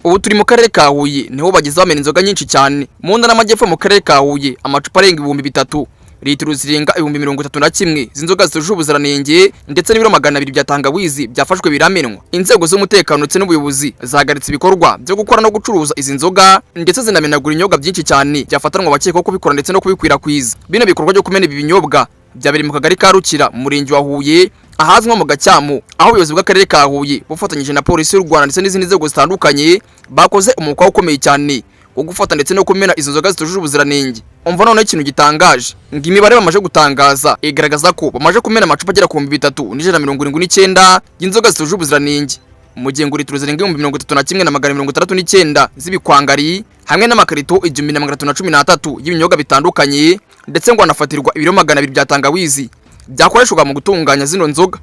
Ubu turi mu karere ka Huye, niho bageze bamena inzoga nyinshi cyane. Mu ntara y'Amajyepfo mu karere ka Huye, amacupa arenga 3000, litiro zirenga 31,000 z'inzoga zitujuje ubuziranenge ndetse n'ibiro 200 bya tangawizi byafashwe biramenwa. Inzego z'umutekano ndetse n'ubuyobozi zahagaritse ibikorwa byo gukora no gucuruza izi nzoga, ndetse zinamenagura ibinyobwa byinshi cyane byafatanwa abakekwaho kubikora ndetse no kubikwirakwiza. Bino bikorwa byo kumena ibi binyobwa byabereye mu kagari ka Rukira, mu murenge wa Huye, ahazwi nko mu Gacyamu, aho ubuyobozi bw'akarere ka Huye bufatanyije na polisi y'u Rwanda ndetse n'izindi nzego zitandukanye bakoze umukwa ukomeye cyane wo gufata ndetse no kumena izo nzoga zitujuje ubuziranenge. Umva noneho ikintu gitangaje, ngo imibare bamaze gutangaza igaragaza ko bamaze kumena amacupa agera ku 3179 y'inzoga zitujuje ubuziranenge, mu gihe ngo litiro zirenga 31,669 z'ibikwangari hamwe n'amakarito 1313 y'ibinyobwa bitandukanye, ndetse ngo hanafatirwa ibiro 200 bya tangawizi byakoreshwaga mu gutunganya zino nzoga.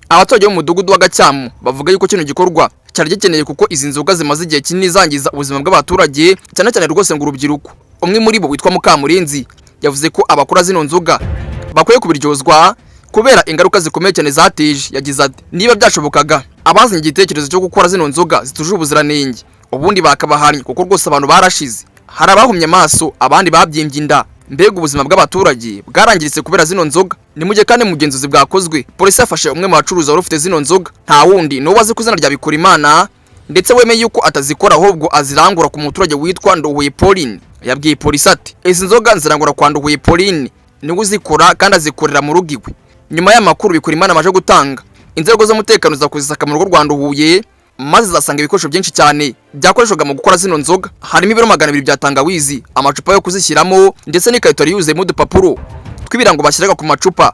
Abaturage bo mu mudugudu wa Gacyamu bavuga yuko kino gikorwa cyari gikeneye, kuko izi nzoga zimaze igihe kinini zangiza ubuzima bw'abaturage, cyane cyane rwose ngo urubyiruko. Umwe muri bo witwa Mukamurenzi yavuze ko abakora zino nzoga bakwiye kubiryozwa kubera ingaruka zikomeye cyane zateje. Yagize ati: "Niba byashobokaga, abazanye igitekerezo cyo gukora zino nzoga zitujuje ubuziranenge ubundi bakabahannye, kuko rwose abantu barashize. Hari abahumye amaso, abandi babyimbye inda, mbega ubuzima bw'abaturage bwarangiritse kubera zino nzoga." Ni mu gihe kandi mu bugenzuzi bwakozwe, polisi yafashe umwe mu bacuruzi wari ufite zino nzoga. Nta wundi, ni uwo azi ku izina rya Bikorimana, ndetse wemeye yuko atazikora ahubwo azirangura ku muturage witwa Nduhuye Pauline. Yabwiye polisi ati: "Izi nzoga nzirangura kwa Nduhuye Pauline, niwe uzikora kandi azikorera mu rugo iwe." Nyuma y'amakuru Bikorimana amaze gutanga, inzego z'umutekano zakuzisaka mu rugo rwa Nduhuye, maze zasanga ibikoresho byinshi cyane byakoreshwaga mu gukora zino nzoga, harimo ibiro 200 bya tangawizi, amacupa yo kuzishyiramo, ndetse n'ikarito yari yuzuyemo udupapuro tw'ibirango bashyiraga ku macupa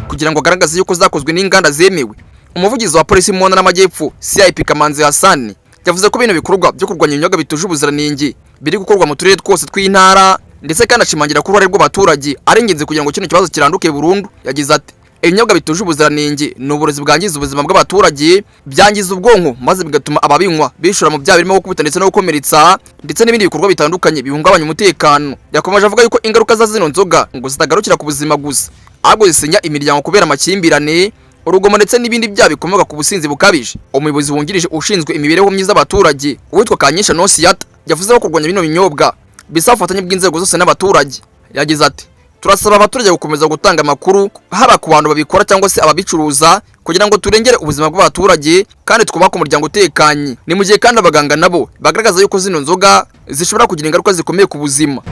kugira ngo agaragaze yuko zakozwe n'inganda zemewe. Umuvugizi wa polisi mu ntara y'Amajyepfo, CIP Kamanzi Hassan, yavuze ko bino bikorwa byo kurwanya ibinyobwa bituje ubuziranenge biri gukorwa mu turere twose tw'intara, ndetse kandi ashimangira ko uruhare rw'abaturage ari ingenzi kugira ngo kino kibazo kiranduke burundu. Yagize ati: "Ibinyobwa bituje ubuziranenge ni uburozi bwangiza ubuzima bw'abaturage, byangiza ubwonko maze bigatuma ababinywa bishora mu byaha birimo gukubita ndetse no gukomeretsa, ndetse n'ibindi bikorwa bitandukanye bihungabanya umutekano." Yakomeje avuga yuko ingaruka za zino nzoga ngo zitagarukira ku buzima gusa, ahubwo zisenya imiryango kubera amakimbirane, urugomo ndetse n'ibindi byaha bikomoka ku businzi bukabije. Umuyobozi wungirije ushinzwe imibereho myiza y'abaturage witwa Kanyisha Nosiyata yavuze ko kurwanya bino binyobwa bisaba ubufatanye bw'inzego zose n'abaturage. Yagize ati: "Turasaba abaturage gukomeza gutanga amakuru, haba ku bantu babikora cyangwa se ababicuruza, kugira ngo turengere ubuzima bw'abaturage kandi twubake umuryango utekanye." Ni mu gihe kandi abaganga nabo bagaragaza yuko zino nzoga zishobora kugira ingaruka zikomeye ku buzima.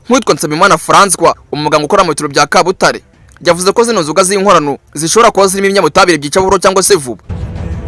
Nk'uwitwa Nsabimana Francois, umuganga ukora mu bitaro bya Kabutare, yavuze ko zino nzoga z'inkorano zishobora kuba zirimo ibinyabutabire byica buhoro cyangwa se vuba.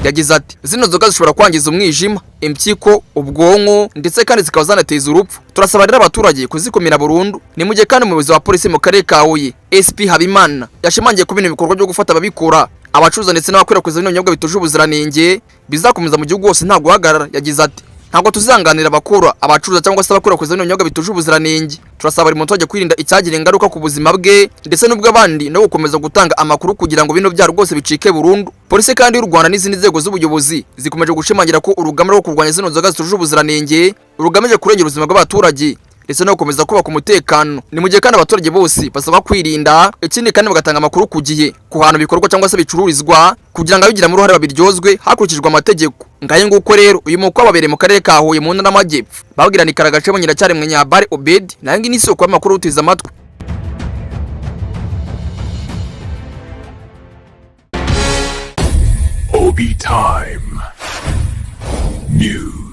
Yagize ati: "Zino nzoga zishobora kwangiza umwijima, impyiko, ubwonko, ndetse kandi zikaba zanateza urupfu. Turasaba rero abaturage kuzikumira burundu." Ni mu gihe kandi umuyobozi wa polisi mu karere ka Huye, SP Habimana, yashimangiye ko bino bikorwa byo gufata ababikora, abacuruza ndetse n'abakwirakwiza bino binyobwa bituje ubuziranenge bizakomeza mu gihugu hose nta guhagarara. Yagize ati: "Ntabwo tuzihanganira abakora, abacuruza cyangwa se abakwirakwiza bino binyobwa bituje ubuziranenge. Turasaba buri muturage kwirinda icyagira ingaruka ku buzima bwe ndetse n'ubw'abandi, no gukomeza gutanga amakuru kugira ngo bino byaha rwose bicike burundu." Polisi kandi y'u Rwanda n'izindi nzego z'ubuyobozi zikomeje gushimangira ko urugamba rwo kurwanya zino nzoga zitujuje ubuziranenge rugamije kurengera ubuzima bw'abaturage ndetse no gukomeza kubaka umutekano. Ni mu gihe kandi abaturage bose basaba kwirinda, ikindi kandi bagatanga amakuru ku gihe ku hantu bikorwa cyangwa se bicururizwa, kugira ngo ababigiramo uruhare babiryozwe hakurikijwe amategeko. Ngahe nguko rero, uyu mukwa wabereye mu karere ka Huye mu ntara y'Amajyepfo. Babwira ni Karagace Nyiracyaremwe Nyabare Obedi, nayo ngiyi ni isoko y'amakuru uteze amatwi. Obi Time News.